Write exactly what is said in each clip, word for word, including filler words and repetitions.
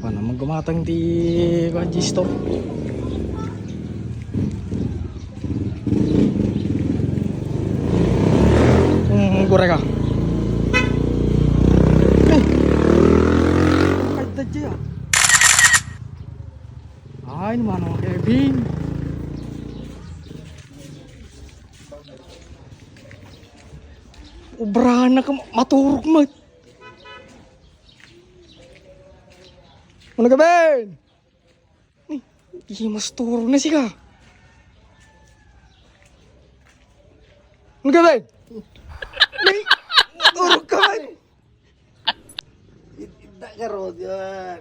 Ano, maggumatang ti kuan, G-Store. Hmm, gure ka. Eh. Ay, tadya. Ay, naman ang Kevin. Ubrahan na ka, maturog mo. Ano ka, Ben? Ni, di mas turo na sika. Ano ka, Ben? Ni, maturog ka, Ben. Ida ka ro,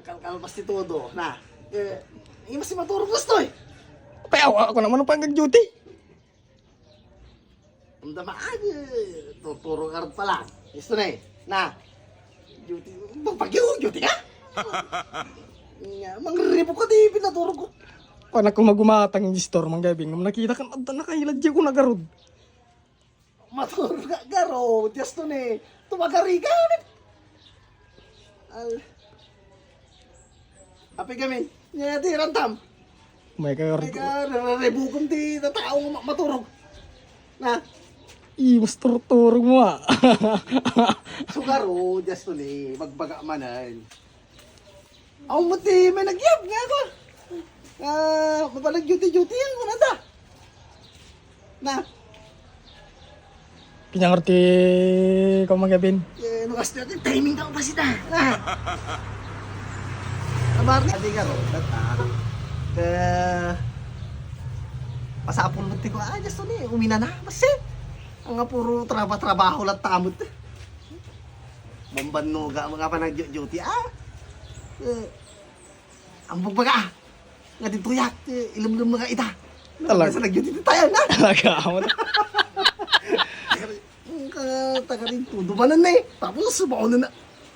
kalkalpas ti todo, na. Eh, mas maturog gusto eh. Payawa ako naman ang pag-duty. Ang dama, ay, tuturo ka rin pala. Gusto na eh. Na. Duty, magpagyo, duty ka? Nga, mangribo ka di pinaturo ko. Kuan ako magumatang yung store, Mang Gabing. Nung nakita ka, adda nakailad di ko nagarod. Maturo ka, garo, just to ni. Tumagari ka, Al. Api kami. Nya, di rantam. May ka May ka, rerebukom ti tatao nga ma-, maturog. Na. Ih, mas turturog mo, ah. Sugaro, just to ni, magbaga manan. Aw, mo ti, may nagyab nga ako. Ah, mapalag duty-duty yan, kunada. Na. Kinyangar ti ikaw, Mang Gabin. Eh, no, kasi natin, timing ka pa sita. Ah. Abar na, di ka ro, tata. Eh, pasapul mo ti ko, ah, just ni, umina na, basta. Ang nga puro traba-trabaho lang tamot. Bambanno ga, mga panag-duty, ah. Eh, ang bugbaga, ah. Nga dito ya, eh, ilamlam mga ita. Talaga. Nasa nag-duty tayo na. Talaga, amo na. Ang ka-, taga rin, tudo ba na eh? Tapos, subaon na na.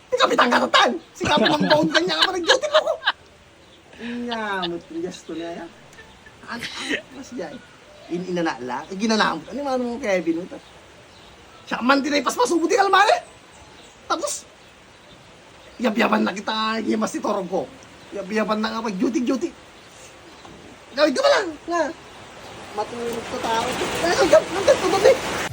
Di kami tanggatatan. Si Kapi ng baon kanya ka pa nag-duty mo ko. Nya, mo, gasto na ya. Ano, ano, mas dyan. In, inana la, eh, ginanamot. Ano yung ano mo kaya binuta? Siya man din ay paspasubo di kalmari. Tapos, yabyaban na kita, gimas ti torong ko. Yabyaban na nga pag-duty-duty. Gawin ka pala, nga. Matulog ka tao. Ay, ay, ay, ay, ay, ay, ay.